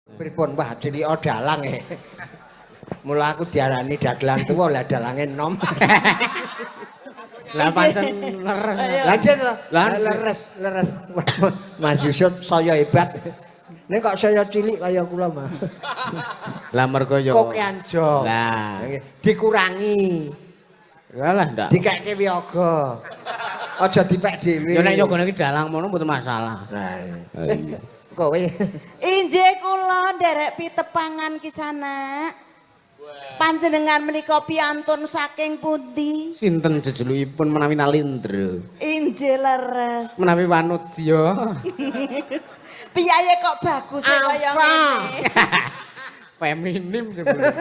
Pripun wah cilika dalang e. Mula aku diarani dagelan tuwa lah dalange enom. Lah pancen leres. Lah nggih to. Lah, Leres, leres. Mas Yusuf saya hebat. Ning kok saya cilik kaya kula, Mas. Lah mergo yo. Kokean jo. Lah. Nggih, dikurangi. Lah ndak. Dikekke wiyaga. Aja dipek dhewe. Yo nek yogane iki dalang mono mboten masalah. Lah. Iya. Kowe Injih kula nderek pitepangan kisana. Panjenengan menika piantun saking pundi? Sinten jejelukipun menawi Nalindra? Injih leres. Menawi Wanudya. Piyaye kok bagus e kaya Alfa. ngene. Feminim sebelum.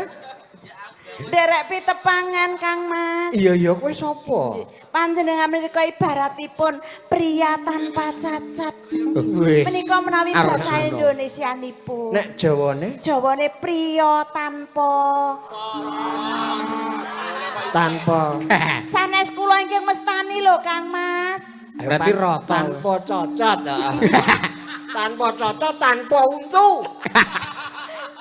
Nderek pitepangan Kang Mas. Iya iya kowe sapa? Panjenengan menika ibaratipun pria tanpa cacat. Wis. Menika menawi basa Arjuna. Indonesianipun. Nek Jawane Jawane pria tanpa tanpa sanes kula ingkang mestani lho Kang Mas. Berarti rata. Tanpa cocot. Ah. Tanpa cocot, tanpa untu.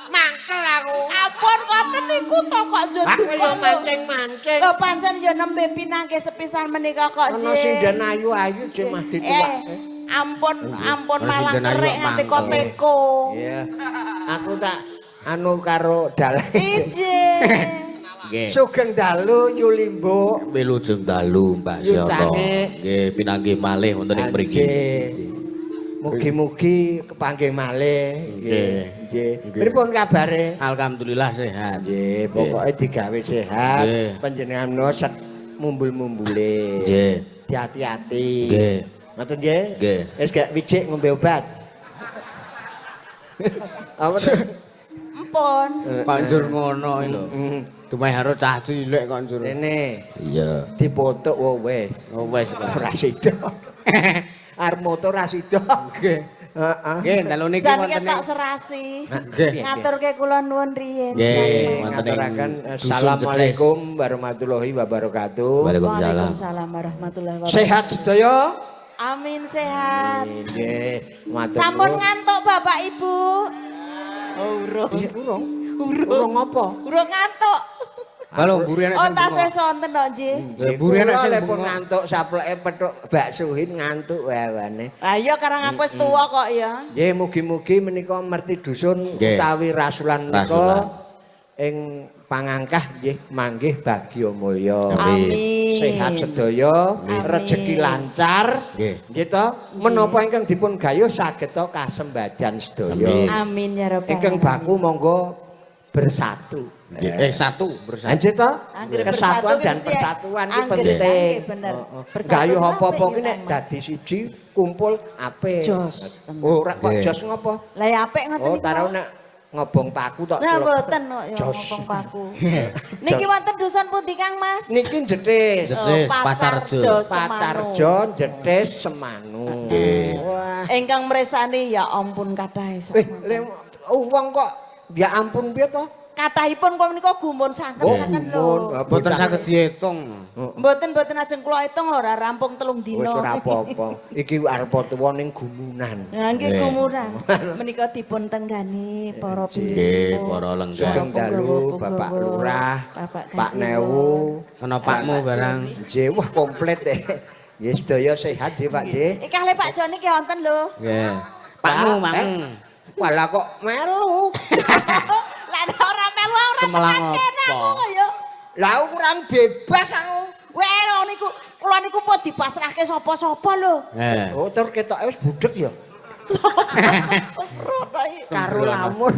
Mangkel aku. Ampun ngoten niku to kok njur Aku duka yo lho. mancing-mancing. Lho pancen yo nembe pinanggih sepisan menika kok Ana Jih. sinden ayu-ayu jeh mah dituwake. Ampun ampun Ana malah sinden ayu kerik kok nganti mangkel. koteko. Iya. Aku tak anu karo dalang. Injih. Nggih. Sugeng dalu Yulimbo. Wilujeng dalu Mbak Syoto. Yucange. Nggih pinanggih malih wonten ing mriki. Anjih. Mugi-mugi kepanggih malih. Nggih. Nggih. Nggih. Pripun kabare? Alhamdulillah sehat. Nggih, pokoke digawe sehat. Nggih. Panjenengan menawa sek mumbul-mumbule. Nggih. Hati-hati. Nggih. Ngoten nggih? Nggih. Wis gak wijik ngombe obat. Apa to? Ampun. Kok njur ngono iki lho. Dumeh karo cah cilik kok njur. Rene Iya. dipotok wo wis. Oh wis kok. Ora sida. Arep moto ora sida. Nggih. Heeh. Nggih, dalu niki Jan wonten ketok ing serasi. Nggih. Ngaturke kula nuwun riyin. Nggih, Jan. wonten ing Ngaturaken dusun Assalamualaikum warahmatullahi wabarakatuh. Waalaikumsalam. Waalaikumsalam warahmatullahi wabarakatuh. Sehat sedaya? Amin sehat. Nggih, matur Sampun nuwun. ngantuk Bapak Ibu. Oh, urung. Iya, urung. Urung. Urung apa? Urung ngantuk. Kalau mburi enek Oh, sing tasih bengok. sonten kok, Nggih. Lah, mburi enek sing Kula pun bengok. ngantuk sapleke petuk Mbak Suhin ngantuk wawane. Lah iya karang aku wis tuwa kok ya. Nggih, mugi-mugi menika merti dusun Nggih. utawi rasulan menika Rasulan. ing pangangkah nggih manggih bagya mulya. Amin. Amin. Sehat sedaya, Amin. rejeki lancar. Nggih. Nggih to, menapa ingkang dipun gayuh saged to kasembadan sedaya. Amin. Amin ya rabbal Ingkang alamin. baku monggo bersatu. Nggih. Satu bersatu. Lanjut to? Anggere Kesatuan bersatu dan ki mesti persatuan ki anggere- penting. nggih, bener. Heeh. Bersatu Gayuh ku apa-apa apik ki ya, nek Kang Mas. dadi siji kumpul apik. Jos, tenan. Oh, ora kok Nggih. jos ngopo? Lah ya apik ngoten Oh, niku. taruh nek ngobong paku tok. Nah, celok. mboten kok ya Jos. ngomong paku. Niki wonten dusun pundi Kang Mas? Niki Jetis. Jetis, Oh, Pacarjo. Semanu. Pacarjo Jetis Semanu. Nggih. Wah. Ingkang mresani ya ampun kathah Eh, le wong kok ya ampun piye to? Kathahipun kula menika gumun sanget Oh, ngaten lho. gumun. Mboten saged diitung. Mboten mboten ajeng kula itung ora rampung 3 Wis dina. ora apa-apa. Iki arep tuwa ning gumunan. Nah, nggih Nggih. gumunan. Menika dipun tenggani para Nggih, para lenggah. Sugeng dalu Bapak Lurah, Bapak Pak Newu, Ana pakmu barang. Nggih, wah komplit eh. Nggih sedaya sehat nggih Pak nggih. Iki kalih Pak Joni ki wonten lho. Nggih. Pakmu, Pak, pakmu. Walah kok melu. Lah nek ora melu ora Semelang tekan kene apa? aku kok ya. Lah aku kurang bebas aku. Weh niku kula niku pun dipasrahke sapa-sapa lho. Eh. Oh, tur ketoke wis budhek ya. Sembrono iki. Karo lamur.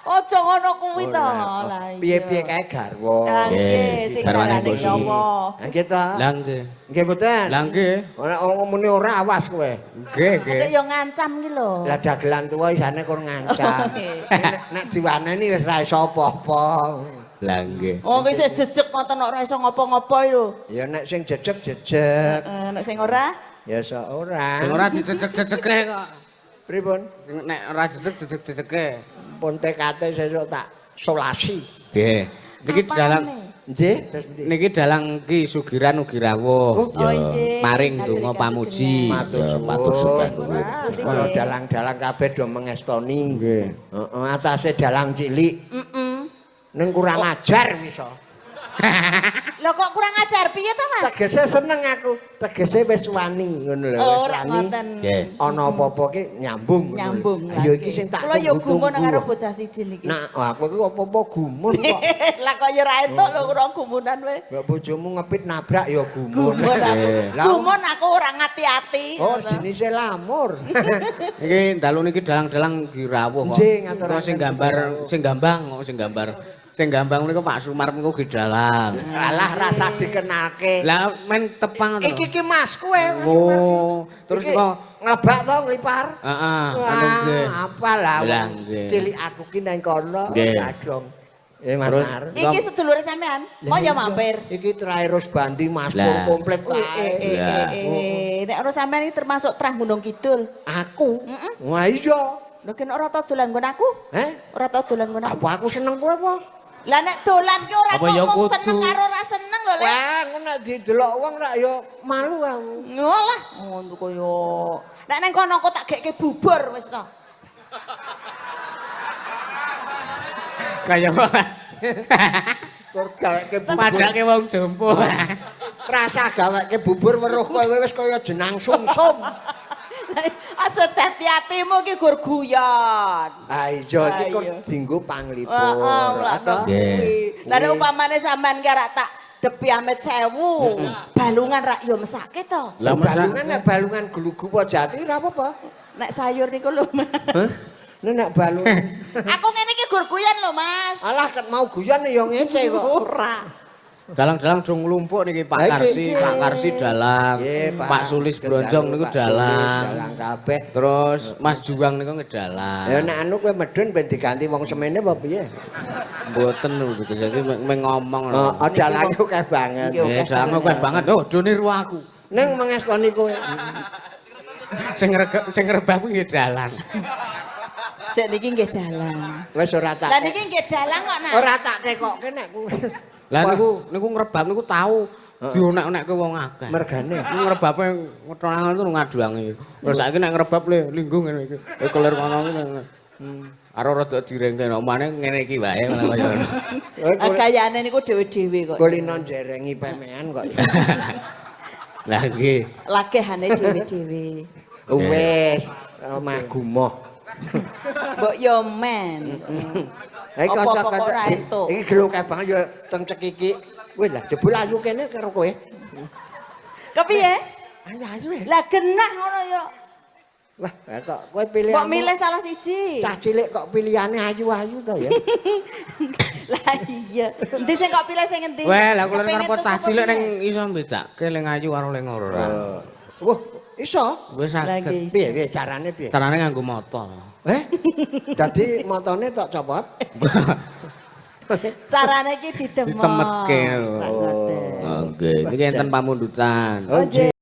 Aja ngono kuwi to. Lah iya. Piye-piye kae garwa. Lah nggih, sing Garwane garwane Mbok Suwi. nyawa. Lah nggih to. Lah nggih. Nggih mboten. Lah nggih. Ora wong muni ora awas kowe. Nggih, nggih. Nek yo ngancam ki lho. Lah dagelan tuwa isane kur ngancam. Nggih. Nek diwaneni wis ra iso apa-apa. Lah nggih. Oh, kuwi isih jejeg ngoten kok ora iso ngopo-ngopo lho. Ya nek sing jejeg jejeg, Eh, nek sing ora ya iso ora. Sing ora dijejeg-jejege kok. Pripun? Sing nek ora jejeg jejeg-jejege. Pun TKT sesuk tak solasi. Nggih. Niki Apane? dalang Nggih, terus pundi? Niki dalang Ki Sugiran ugi rawuh. Oh, Oh, nggih. Paring donga pamuji. Matur Ya, matur suwun. suwun. Wah, dalang-dalang kabeh do mengestoni. Nggih. Heeh, atase dalang cilik. Heeh. Ning kurang ajar wis. Lho kok kurang ajar piye to, Mas? Tegese seneng aku, tegese wis wani ngono lho, Oh, wis ora wani. ngoten. Nggih. Ana apa-apa ki nyambung ngono lho. Nyambung. Ayo iki sing tak Kula ya gumun tunggu-tunggu. karo bocah siji niki. Nah, aku iki apa-apa gumun kok. Lah kok ya ora entuk lho ora gumunan we. Mbak bojomu ngepit nabrak ya gumun. Gumun aku. Nggih. Lah, Gumun aku ora ngati-ati. Oh, jenise lamur. Iki dalu niki dalang-dalang ugi rawuh kok. Nggih, ngaturaken Kok sing gambar, sing gambang kok sing gambar. Sing gambang niku Pak Sumar niku ugi dalang. Alah rasa dikenalke. Lah men tepang to. Iki ki Mas kowe. Mas. Oh, terus Iki kok nglebak to nglipar. heeh, anu nggih. Wah, apa lah Lah, wong nggih. cilik aku ki nang kono Nggih. kadung. Eh Mas Terus- Mar. Iki sedulure sampean. Mau ya mampir. Iki Traeros Bandi Mas Pur Lah. komplit Eh, kae. eh, Lah. eh, eh. Nek ora sampean iki termasuk trah Gunung Kidul. Aku. Wah iya. Lho ken ora tau dolan nggon aku? Heh? Ora tau dolan nggon aku. Apa aku seneng kowe apa? Lah nek dolan ki ora Apa ya ngomong kudu? seneng karo ora seneng lho, Lek. Wah, ngono nek didelok wong rak ya malu aku. Ngolah, ngono kaya. Nek nang kono kok tak gekke bubur wis to. Kaya apa? Tur gaweke bubur. Padake wong jompo. Rasa gaweke bubur weruh kowe wis kaya jenang sumsum. Aja dadi atimu ki gur guyon. Ah iya iki kok Ayo. dinggo panglipur. Heeh, Atau Nggih. Lah nek upamane sampean ki rak tak depi amit 1000, balungan rak yo mesake to. Lah balungan nek balungan glugu apa jati ora apa-apa. Nek sayur niku lho, Mas. Nek nek balungan. Aku ngene iki gur guyon lho, Mas. Alah ket mau guyon ya ngece kok. Ora. Dalang-dalang do nglumpuk niki Pak Lah, iki. Karsi, Pak Karsi dalang, Nggih, Pak Sulis Bronjong niku Pak Sulis dalang. Dalang kabeh. Terus Mas Juang niku ngedalang. Ya nek anu kowe medun ben diganti wong semene apa piye? Mboten lho iki saiki meng ngomong lho. Oh, dalange akeh banget. Nggih. Eh, dalange akeh banget. Oh, do niru aku. Neng mengestoni kowe. Sing rege sing rebah kuwi nggih dalang. Sik niki nggih dalang. Wis ora tak. Lah niki nggih dalang kok, Nak. Ora tak tekokke nek kowe. Lah niku niku ngrebab niku tau dionek-onekke wong akeh. Mergane. Niku ngrebabe ngetonangan itu ngaduangi. Terus saiki nek ngrebab le linggung ngene iki. Eh kelir kono iki. Karo rada direngke omane ngene iki wae malah kaya ngono. Kowe Ah, Gayane niku dhewe-dhewe kok. kulino jerengi pemean kok. Lah nggih. Lagehane dhewe-dhewe. Wis omah gumoh. Mbok yo men. Iki Apa-apa kok kanca-kanca ora entuk. iki gelo kae banget ya teng cekiki. Wis lah jebul ayu kene karo kowe. Kepiye? Ayo ayu. eh. Lah genah ngono yo. Wah, lah kok kowe pilih Mbok milih salah siji. Cah cilik kok pilihane ayu-ayu to ya. Lah iya. Endi sing kok pilih sing endi? Weh, lah kula Kepengin arep tuku cah cilik apa ning iso mbedake ling ayu karo ling ora. Wah, iso. Wis Lah saged. nggih. Piye piye carane piye? Carane nganggo mata. Eh? Dadi motone tok copot. Carane iki didemok. Ditemetke lho. Lah ngoten. Nggih, niki enten pamundutan. Oh, nggih.